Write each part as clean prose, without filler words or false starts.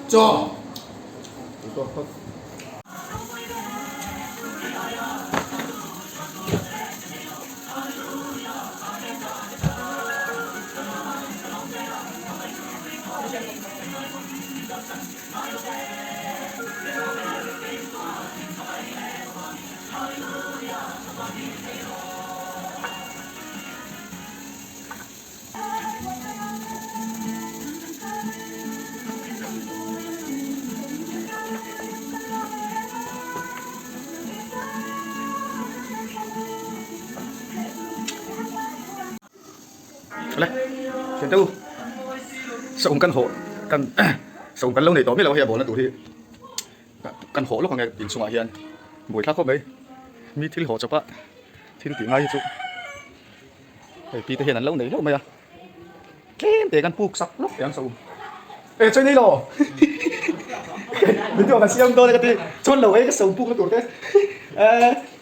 Chaw. Tui tawk phawt. Le thian te u saum kan hawh kan saum kan lo nei tawh miah lo hei a bawlna tur hi kan hawh lawk ang e inchungah hian buaithlak khawp mai mi thil hawh chawp a thil tih ngai hi chu hei pi te hian an lo nei hlauh mai a tlem te kan puk sak lawk teh ang saum e chawi nei lo video kan siam dawn a ka ti chuan lo e ka saum puk na tur te e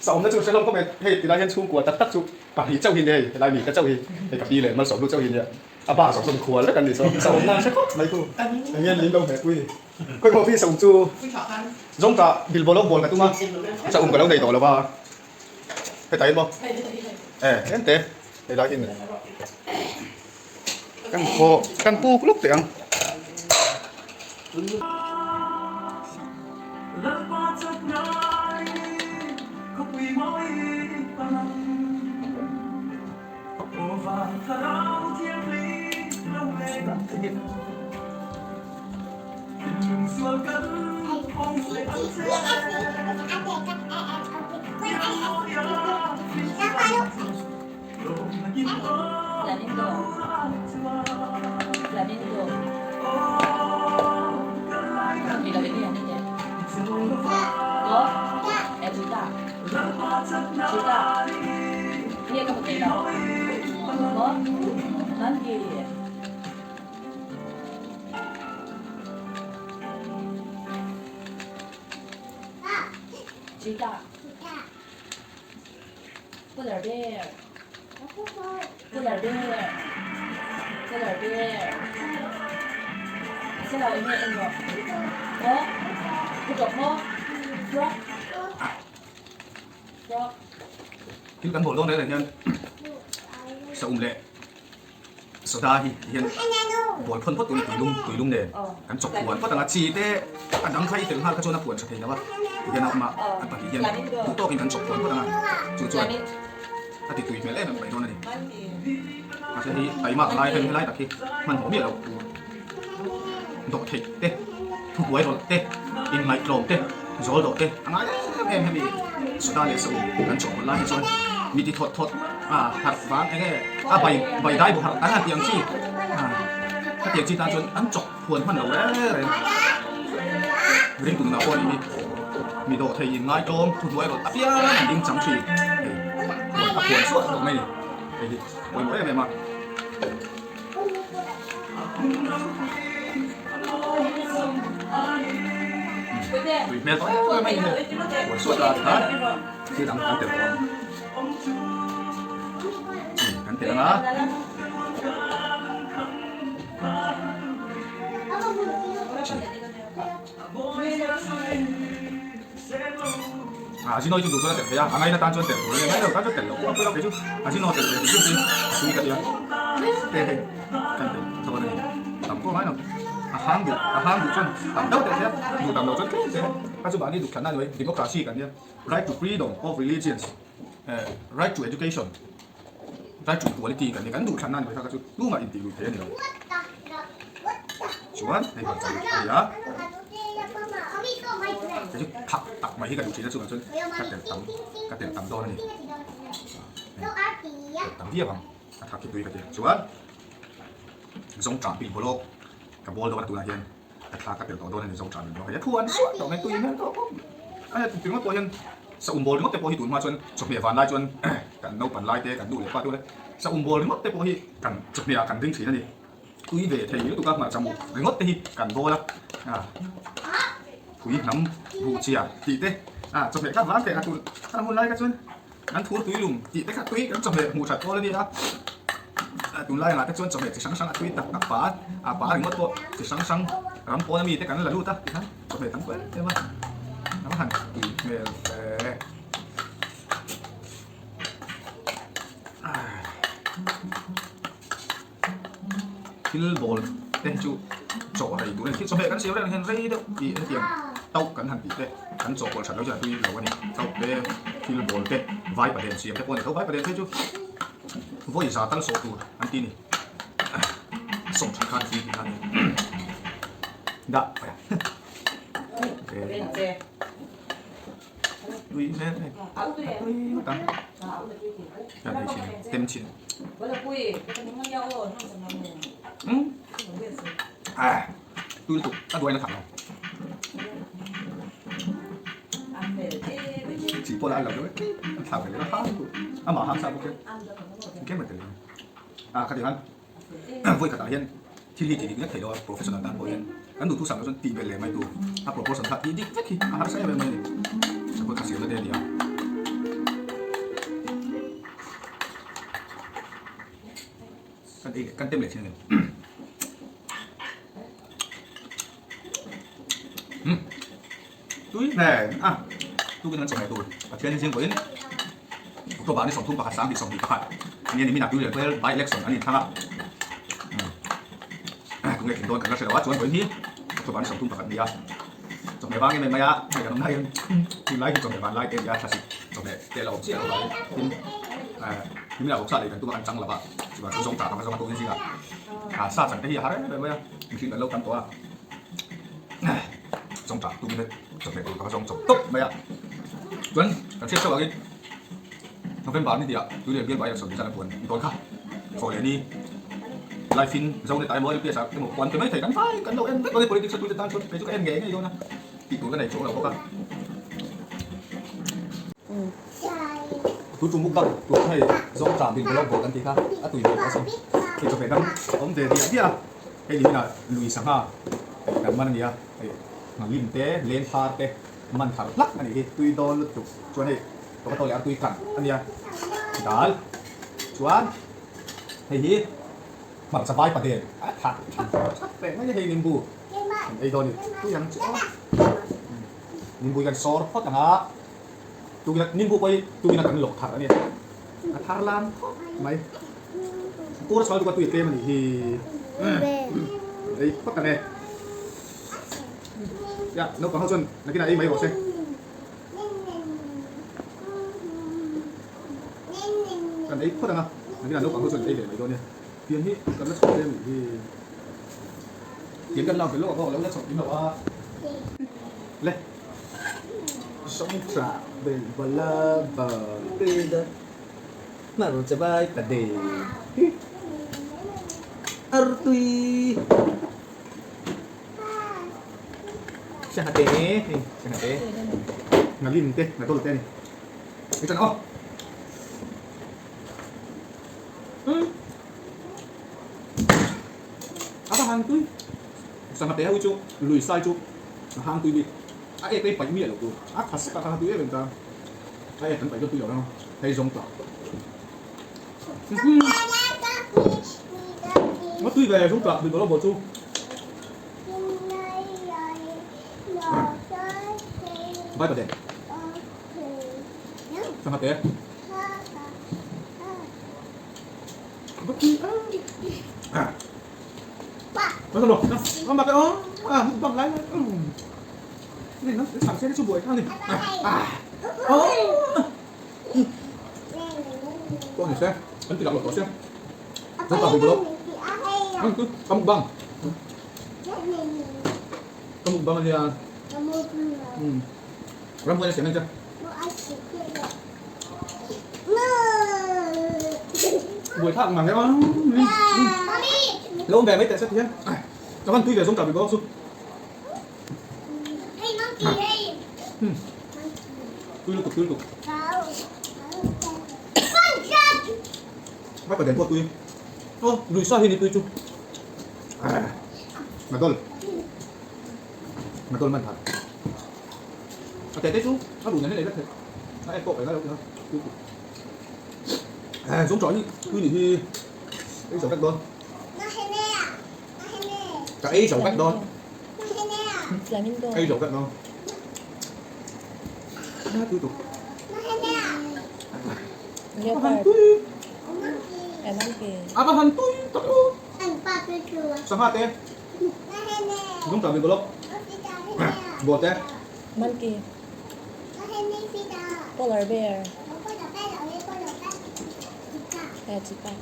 saum na chu hre hlawm khawp mai hei tilai hian chhungkua tak tak chu Pahnih chauh hi nia hei, helai mi te chauh hi, hei ka pi leh Malsawm hlu chauh hi nia, a ba zawng zawng khual vek an ni saw, saum nan hre khawp mai khu, eng nge min lo hmeh pui, khawi pawh phi saum chu zawng tah bilbo lo bawl ka tum a, saum ka lo nei tawh lo va, heta in maw, e tlem te helai hi kan khaw kan puk lawk teh ang. Polar bear Polar bear Polar bear Sẽ là nghe em rồi Có Có chọc không? Frog Frog Thil kan hawl dawn reng reng hian saum leh soda hi hian bawl phawn phawt tur tuilum tuilum nen kan chawp puan phawt ang a chi te a dang kha i tel nghal kha chuan a puan tha thei lo a tihian a awm a a pahnih hian duh tawkin kan chawp puan phawt ang a chu chuan a ti tui hmel em em mai dawn a ni mahse hei taima ka lai hei helai tak hi hmanhmawh miah loh tur dawh theih te thuhnuai rawlh te inngaihtlawm te zawl dawh te a ngai em em hemi soda leh saum kan chawh pawlh lai hi chuan mi ti thawt thawt a harh vang eng nge a bai bai dai bu harh an han tih ang chi a hetiang chi tan chuan an chawk phuan hman lo reng reng ring tum na pawh a nih hi mi dawh thei inngaihtlawm thuhnuai rawlh apiang an ding chang thin hei a phuan suah tawh mai a ni hei hi pawimawh em em a. Tui hmel tawh em em a ni hei buai suat a tikha thil dang kan telh tawh ang kan telh ang a. A zino chu duh chuan a telh thei a, a ngaina tan chuan telh tur a nia, ngaina lo tan chuan telh loh pawh a pawi lo kei chu a zino telh ve tih chu a tui ka ti a, te hei kan telh dawn a ni, tam pawh a ngai lo, a hang duh a hang duh chuan tam deuh telh thei a, duh tam loh chuan tlem tlem a chu mahni duh thlanna a ni mai, democracy kan nia, right to freedom of religions, right to education, right to equality kan nia, kan duh thlanna a ni mai kha kha chu tumah intih luih thei a ni lo. Chuan hei hmarcha hi a ni a, hei chu thak tak mai hi ka duh thin a chuvang chuan ka tel tam ka tel tam dawn a ni. Hei tel tam viau ang a thak hi tui ka ti a. Chuan zawngṭah bilh bawlawk ka bawl dawn a tunah hian ka thla ka tel tawh dawn a ni zawngṭah bilh bawlawk hei a thu an suah tawh mai tui hmel tawh khawp mai. A hei ringawt pawh hian saum bawl ringawt te pawh hi tun hma chuan chawhmeh van lai chuan kan naupan lai te kan nu leh pa te saum bawl ringawt te pawh hi kan chawhmeh ah kan ring thin a ni. Tui ve thei lutuk a hmarcha muk ringawt te hi kan bawl a, pui hnam buh chia tih te a chawhmeh kha vang teh a tun a hun lai kha chuan an thur tui lum tih te kha tui kan chawhmeh hmuh that pawl a ni a. Tunlai angah te chuan chawhmeh chi hrang hrang a tui tak tak pa a pa ringawt pawh chi hrang hrang ram pawn ami te kan la lut a tikhan chawhmeh tam em em a a va han tui hmel hle. Thil bawl te hi chu chaw rei tur a ni. Thil chawhmeh kan siam reng hian rei deuh tih hetiang tauh kan han tih te kan chaw pawlh that loh chuan a tui lo a ni. Tauh te, thil bawl te, vai paden siam te pawh a ni tho. Vai paden phei chu vawi za tal sawh tur an ti a ni. Sawm that khan tui tih kha a ni. Dah Tui hmel hei a tui ngawt ang hian hei chhin tem chhin umm ah tui lutuk a duain a thak lo chi pawh lah a lo deuh e a thak ve leh a hang lutuk amah hang sa bawk hian engkim a tel ah khatiang khan. Vawi khatah hian thil hi tih dik vek thei lo a, professional tan pawh hian kan duhthu sam loh chuan tih belh leh mai tur a proportion kha tih dik vek hi a harsa em em mai a ni. Suppose ka siamna te a ni a. Kan ei leh kan tem leh thin a ni. Umm tui hle a, tukin kan chawhmeh tur Pathian zing pawhin October ni 31 2021 nia ni mina tui leh hmel by election an inthlang a tunge tling dawn kan la hre lo a chuan vawiin hi October ni 31 nia chawhmeh vang em em mai a hei kan awm lai hian tunlai hi chawhmeh van lai te a ni a thlasik chawhmeh te a la awm chiah lo vangin tin nimina vawksa lei kan tum a kan chang lo va chuan kan zawng ta kan zawng a tukin zingah sa chang te hi a har em em mai a mihring kan lo tam tawh a. Zawng tah tumin chawhmeh tur ka va zawng chawp tawp mai a. Chuan kan hriat chauh angin November ni tihah Tuilian bial bai sawm zan a puan dawn kha. Thaw leh ni live in zo ni ta emaw LPS ah emaw puan pe mai thei kan vai kan lo en vek dawn a politics a tuite tan chuan kei chu ka en ngei ngei dawn a tih tur ka nei chuang lo bawk a. Tu chu mukbang tur kha hei zawng tah bil blog bawk kan tih kha a tui hmel tawh a sin. Hei chawhmeh dang a awm ve diah diah a. Hei ni hinah lui sangha kan man a ni a, hei nghalim te, len thar te man thar hlak a nih hi, tui dawn lutuk chuan hei tomato leh artui kan a nia, dal chuan hei hi hmarcha vai paden a thak thak thak teh mai a hei nimbu kan ei dawn a ni, tui ang chu aw nimbu hi kan sawr phawt ang a, tukin nimbu pawh hi tukin a kan lawk thar a nia, a thar lam khawp mai. Tur a chhuah lutuk a tui tlem a nih hi. Ei phawt ang e. Ya, naupang ho chuan nakinah ei mai rawh se. Kan ei phawt ang a, nakinah naupang ho chuan ei ve mai dawn nia. Tiang hi kan la chhuah tlem a nih hi. Tiang kan lak ve lawk a lo la chhuah kim lo a. Le. Sawngtha bel bala ba te da. Hmarcha vai pade hi artui sangha te hei sangha te nghalim te nghatawlh te a ni hei chuan aw umm a va hang tui sangha te ho hi chu lui sai chu a hang tui bik a ek te hi paih miah loh tur a tha sek a kha tui em em ta. A ek kan paih deuh tui lo reng a, hei zawng tah. Nó tui về zawng tah bị bỏ chu. Vai bà đèn. Sang hạt té. Bất kỳ. À. Nó xong rồi. Nó mặc cái ó. À, bằng lái. Này nó sẵn xe nó buổi thang này. À. À. Có này xe. Ấn tự động lột xe. Rất là bình luận. Có một băng. Có một băng thì Ram quay xem chưa? Buổi thang mà nghe không? Lâu về mấy tệ sách thế. Nó ăn tuy về giống cả bị có xuống. Tui lutuk tui lutuk. Vai pa den pawh tui. Aw lui sa hi ni tui chu. Ngadol. Ngadol man that. A te te chu a duh nen hi nei vek thei. A ek pawh kai ngai lo tia. Tui lutuk. Zawng tawh hi tui nih hi. Ei zo vek dawn. Ka ei zo vek dawn. Flamingo. Ei zo vek dawn. Na tu tu. Leopard. A monkey. A va han tui tak u. Sangha te. Lung ta bi golok. Bawh te. Monkey. Polar bear. Eh, cheetah.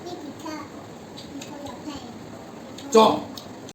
Chaw.